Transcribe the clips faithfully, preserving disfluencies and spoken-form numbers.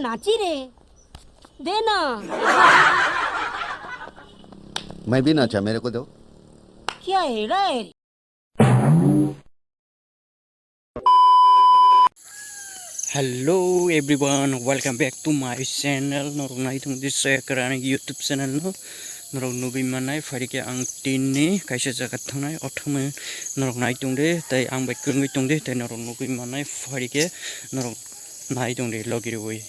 नाची रे, दे ना। मैं भी नाचा, मेरे को दो। क्या है रे? Hello everyone, welcome back to my channel. Norok naitung di Soyakarani YouTube channel no. Norok nugui manai phaikhe ang tini kaisa jaga thangnai, othomwi norok naitung di, tei ang bai kwrwngwi tong di, tei norok nugui manai phaikhe norok naitung di logi rwui.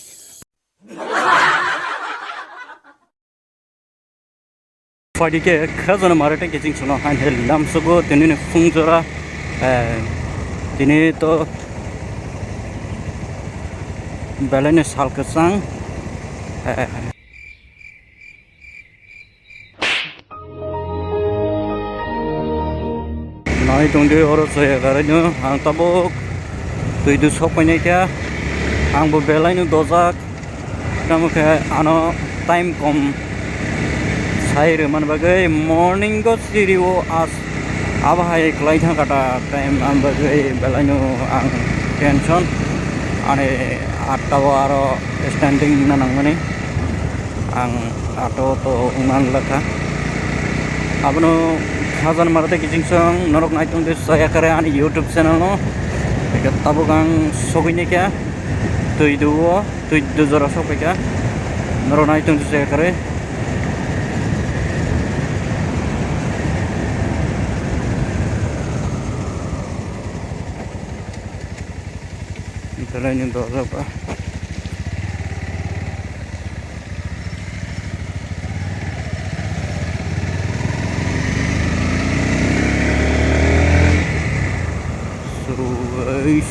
Phaidi khe khajana mare tei kiching sono hain hai lamsogo tini ni phung jora, eh, tini to belai ni sal kwchang, eh, nai tongdi oro Soyakarani ang tabuk twi du sok painai kha, ang bo belai no dojak. Tamo khe ano time kom sai rwmani bagwi morning o siri o as abo hai kwlai thang kha ta time ani bagwi belai no ang tension ani atta o aro standing na nangmani ang auto to wngna lakha abono hajan mara tei kiching song norok naitung de Soyakare ani YouTube channel no tabuk ang sogwi ni khe twi duo. Twi dujora sok paikha. Norok nai tong se kare. Belai ni dojak ba. So, guys.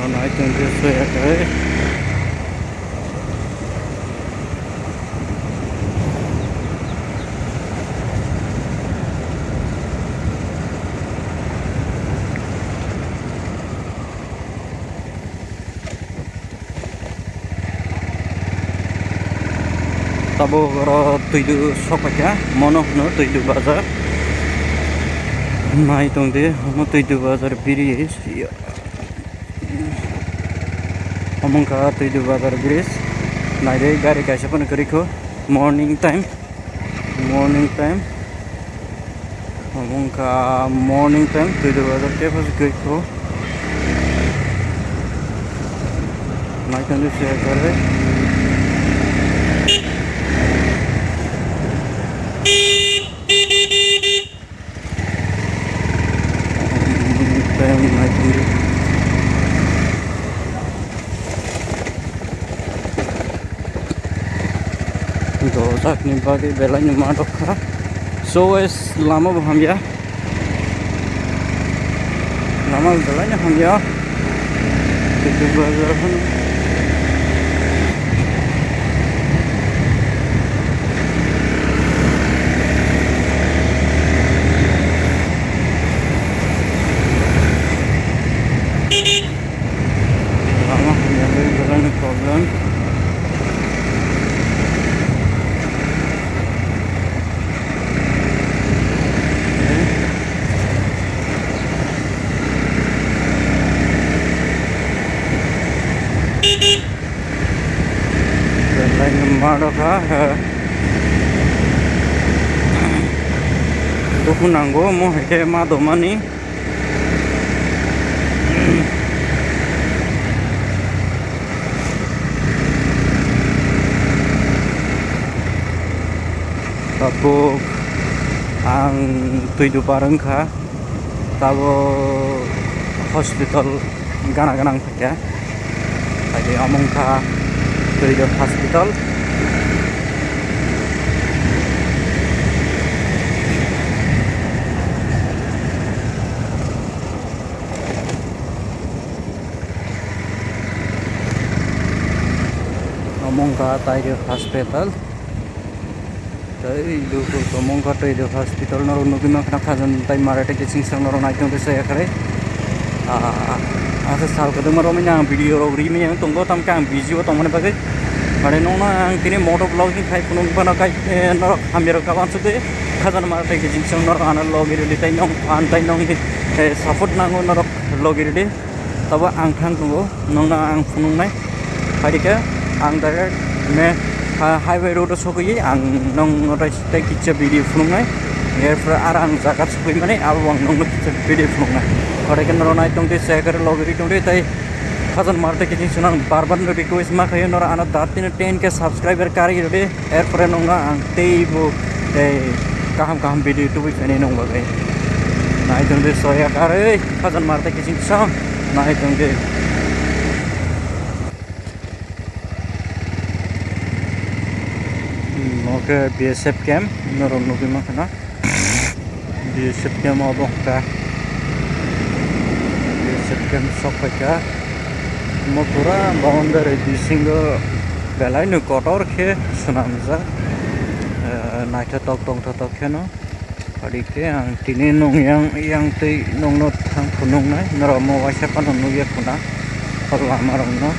Nai tongkhe soya khe. Tabuk oro twidu sok paikha, mono hwno twidu bazar. Nai tongdi, omo twidu bazar bridge. Omo wngkha twidu bazar bridge. Naidi gari kaisa phano kwrwikho, morning time. Morning time. Omo wngkha morning time, twidu bazar tei phasu twi kho. Naitandi se kare. Time naitandi. Dojak ni bagwi belai no ma rok kha. So guys, lama bo hamya. Lama bo belai no hamya. Lama hamya bai belai no problem. Belai no ma rok kha. Duku nango mo hai khe ma domani. Tabuk ang twidu par wngkha, tabo hospital gana gana wngkha, hai omo wngkha twidu hospital. Omo wngkha Taidu hospital. Tei dukur omo wngkha Taidu hospital, norok nugwi mankha khajang tai mara tei kiching song norok naitong tei saya kharwi. Ah. Asa sal kwdwma romwi ang video rok rimwi ang tongo, tamkhe ang busy o tongmani bagwi. Are nokno ang tini moto vlogging khai phunuk phano kai, eh, norok hamya rok kaban sugwi khajana mara tei khe jingsong norok ano logi rwdi tei nong phan tei nongni, eh, support nango norok logi rwdi. Tabo ang thang tongo, nokno ang phunuknai. Phaidi khe ang direct me, ha, highway road o sogwi ang nokno tei kisa video phunuknai. Erpore aro ang jaga sogwi mani abo ang nokno kisa video phunuknai. Phaidi khe norok nai tongdi share khe logi rwdi tongdi tei khajana mara tei khe jingsong ang bar bar no request ma khayo norok ano datino ten K subscriber karwi rwdi. Erpore nokno ang teibo tei kaham kaham video tubui phainai nokno bagwi. Nai tongdi soya karwi khajana mara tei khe jingsong nai tongdi. Oke, B S F camp norok nugwi mankha na. B S F camp obo hwnkha. B S F camp sok phaikha. Omo pura boundary bisingo belaino kotor khe swnamjak. Eh, naithotok tongthotok kheno. Phaidi khe ang tini nung yang, yang twi nungno thang phunuknai. Norok omo waisa phano nukya khuna o lama rokno.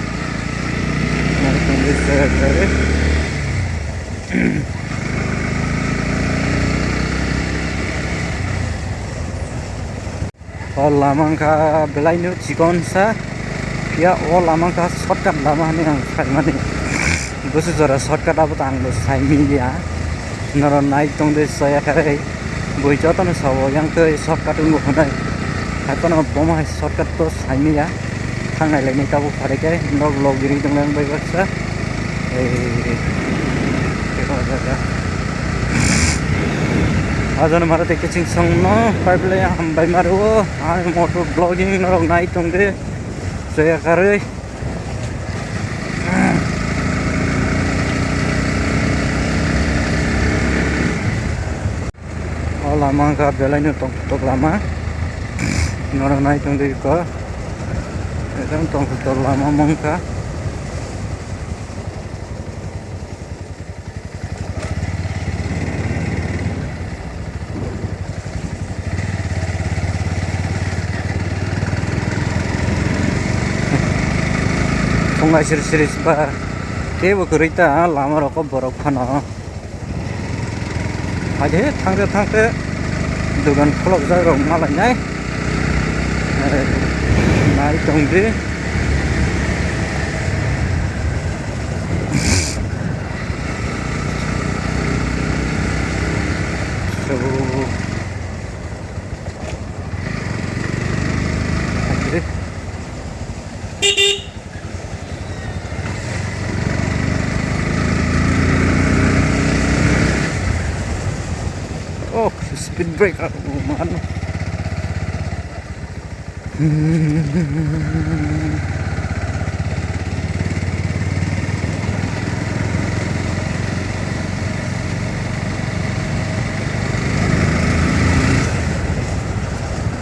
O lama wngkha belaino chikonsa, phiya o lama wngkha shortcut lama hinwi ang saimani. Busu jora shortcut abo to ang bo saimiliya. Norok nai tongdi soya khe bui jotono sabo yang twi shortcut wngo hwnwi. Haiphano bomo hai shortcut to saimiliya. Thangnai lainai tabuk pharai khe norok log giri tonglang bai baksa. Ei, tei o jaga. Ajano mara tei kiching songno pipeline hambai maro. Ang motor vlogging norok nai tongdi. Soya karwi. O lama wngkha belaino tongthok lama. Norok nai tongdi kho. Ekdom tongthok lama wngkha. Phunga siri siri ba teibo kwrwi ta lama rok o borok phano. Haide thangte thangte dogan khulokjak rok malainai. Nai tongdi. So, oh, speed break, oh, man.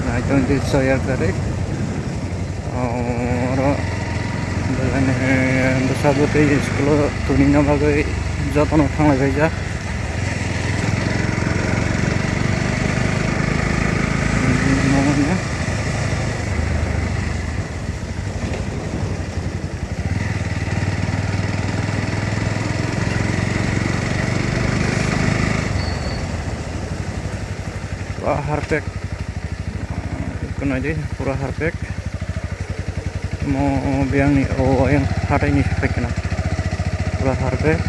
Nai tongdi soya kare. Oro bwsani bwsa bwtwi school o twnina bagwi jotono thanglai phaijak. Pura harpek. Kunai di pura harpek. Mo biang ni o yang hatai ni pai kena. Pura harpek.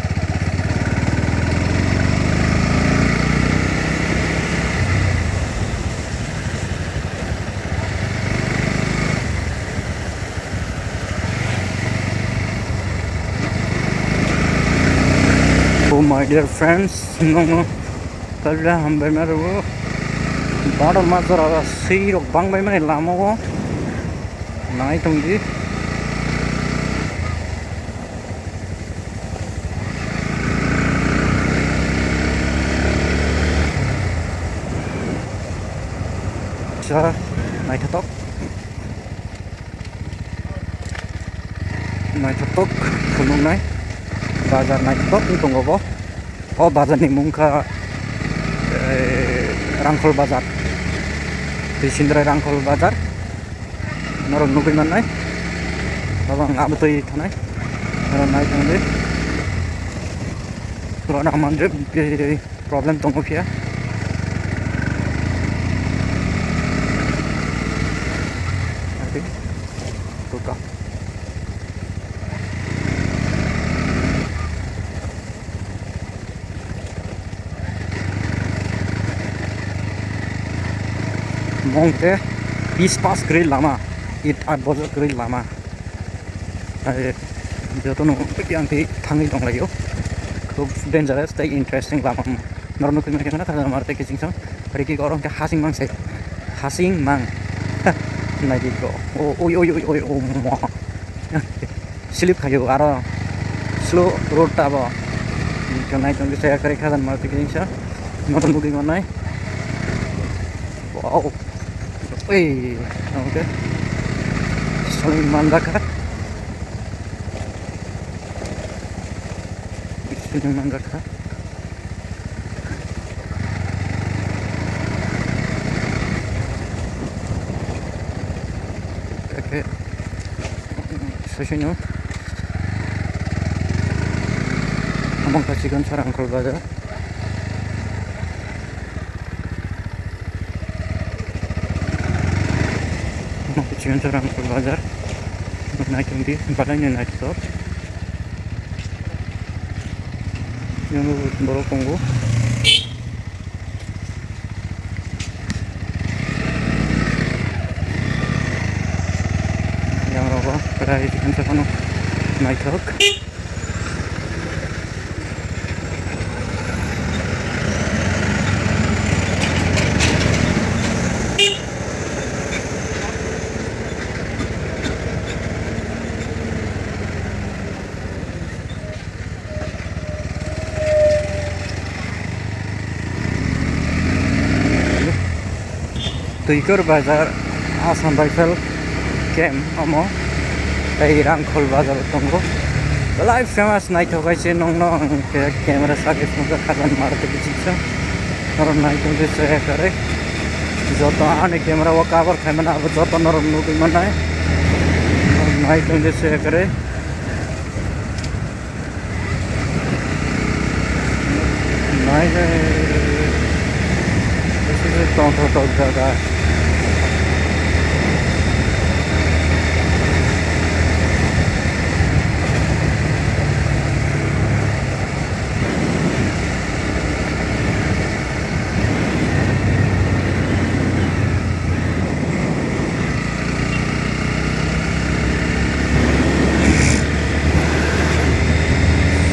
Oh my dear friends, no, no. Tabla hambai ma rwo. Baro ma jora swi rok bang bai mani lama o. Nai tong di. Sa naithotok. Naithotok phunuknai. Bazar naithotok wng tongo bo. O bazar ni mung kha, eh, Rangkhol bazar. Twi Sindrai Rangkhol bazar. Norok nugwi mannai. Baba ang abo twi thanai. Norok nai thangdi. Corona manjak. Problem tongo phiya. Adi. Tuka. Mong khe bis pas kwrwi lama, it at bojor kwrwi lama. Ai, jotono yang twi thangwi tonglaio. Khub dangerous tei interesting lama. Norok nukwi mankha kheno Khajana Maruti Kijingso. Riki oro hwnkhe hasing mang se. Hasing mang. Naidi ko. O, oi, oi, oi, oi, o, mo. Slip khaio aro slow road ta bo. Hwnkhe nai tongkhe saya kwrwi Khajana Maruti Kijingso. Motor nugwi mannai. Wow. Ei, okay. Soi manjakha. Soi manjakha. Okay. Soi soi no. Amang ka chicken sarang kol baja. Chicken sarang kol bajar. Naitung di, balai ni naitok. Yang borok tongo. Yang rogo, balai chicken sarang naithok. Twikor bazar, Assam Rifle camp omo, tei Rangkhol bazar tongo. Belai famous naithok hai se nongno ang khe camera sake phunukha Khajana Maruti Kijingso. Norok naithok se se kare. Joto ani camera o cover khaimani abo joto norok nugwi mannai. Norok naithok se se kare. Nai, nai, bisi se tongthok thok jaga.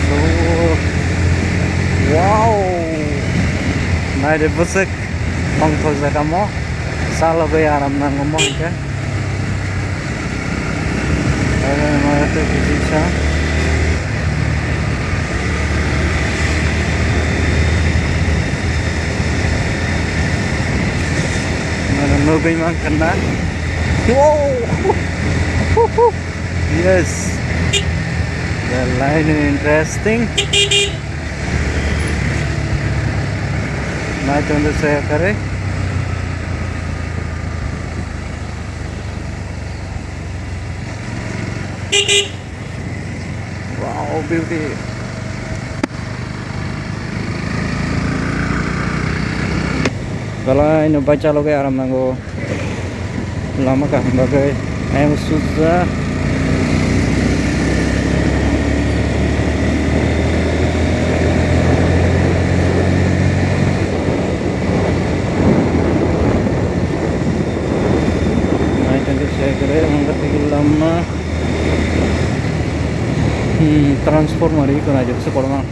So, wow! Naidi bwswk tongthok jaga mo, chalogwi aram nango mo hwnkhe. Aro ma tei kijisa. Nugwi mankha na. Wow! Yes. The line is interesting. Naitung de saya kare. Wow, beauty. Belai no bike chalogwi aram nango. Lama kaham bagwi ayang sujak. Nai tongkhe se kare, ang khe lama. Hmm, transformer iko naijak se kotorma.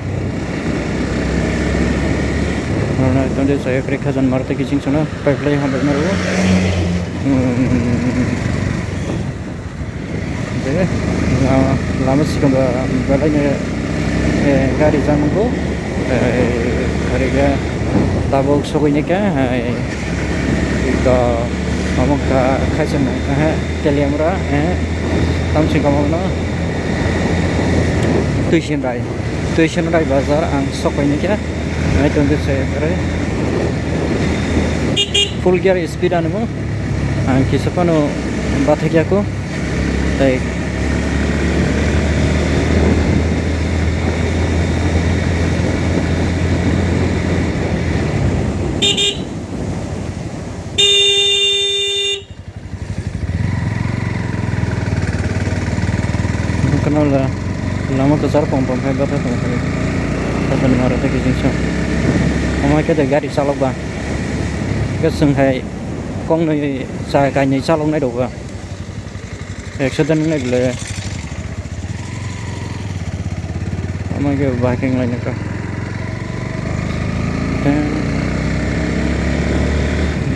Nai tongkhe se kare Khajana Maruti Kijingsono pipeline hambai maro. Hmm. De, la-, lama sikon da belai ni, eh, gari jang nungo. Eh, gari ga tabuk sogwi ni kha, eh, to omo kha, khaisa nung, eh, Teliamura, eh, tamsi kamo no. Tuisinrai, Tuisinrai bazar ang sokoi ni kha, nai tongkhe se kare. Full gear speed animo, ang kisa phano Bathakya ko. Tei Kono la lama kwchar pom pom khe bwthai tong khe. Kaisa nang aro tei kijing sa. Omo khe de gari chalok ba. Khe chwng hai kong nwi cha kainwi chalok nai rok ba. Accident wng nai bwle. Omo khe bahai khe wng lai nai kha.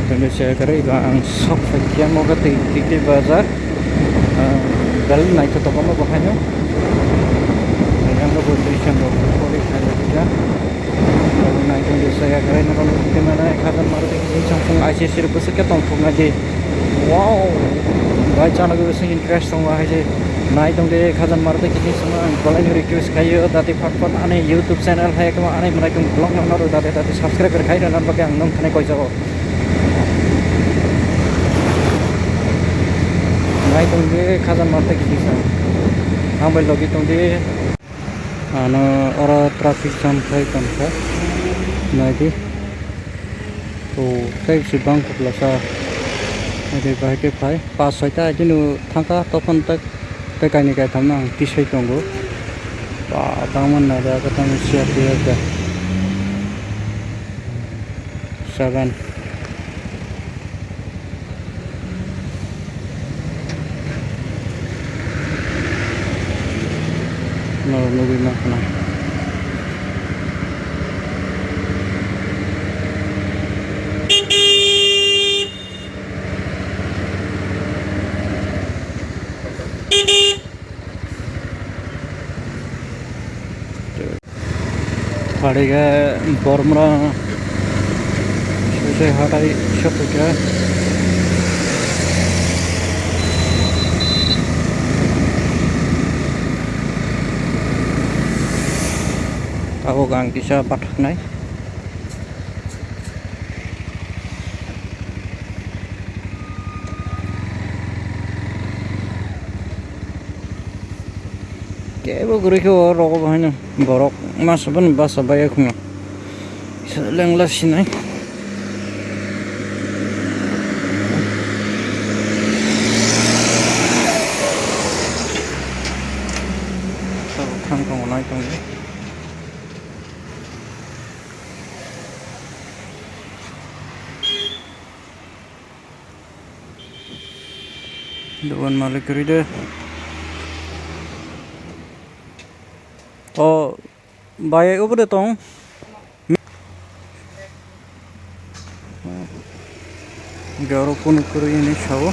Tei tei se kwrwi ba ang sok phai khe mo khe tei tei bazar. Ah, bel naithotok omo bo haino. Yang bo dui chan rok kori khai lai kha. Naitung di saya kare nang nukti mana ek hajar Maruti kijing chang phung I C C rok bwswk khe tongthok nai di. Wow! Bai chana gwi bwswk interest tongo hai se. Naitung di ek hajar Maruti kijing chang ang balai no request khaio dati fat fat ani YouTube channel hai kama ani manai tung vlog nang naro dati dati subscribe khaina nang bagwi ang nung thani koi jago. Naitung di ek hajar Maruti kijing chang. Ang bai logi tung di. Ano oro traffic jam khai tongkha. Naidi. O, tei si bang khuklasa. Naidi bahai khe phai. Pas soita haikhe no thangkha, tokon tak tei kainwi kaitham no ang tisai tongo. Ba, bangma naidi abo tamo siya tiya khe. Seven. No, nugui mankha na. Pariga Bormra sese hatai sokphaikha. Tabuk ang kisa bathaknai. Kebo kwrwi khe o rogo bo haino borok masa bani basa bai khwna. Kisa lengla sinai. Tabuk thang tongo nai tongo. Dogan malik kwrwi de. O bai, obo de tong. Hwnkhe oro kunu kwrwi hinwi sao.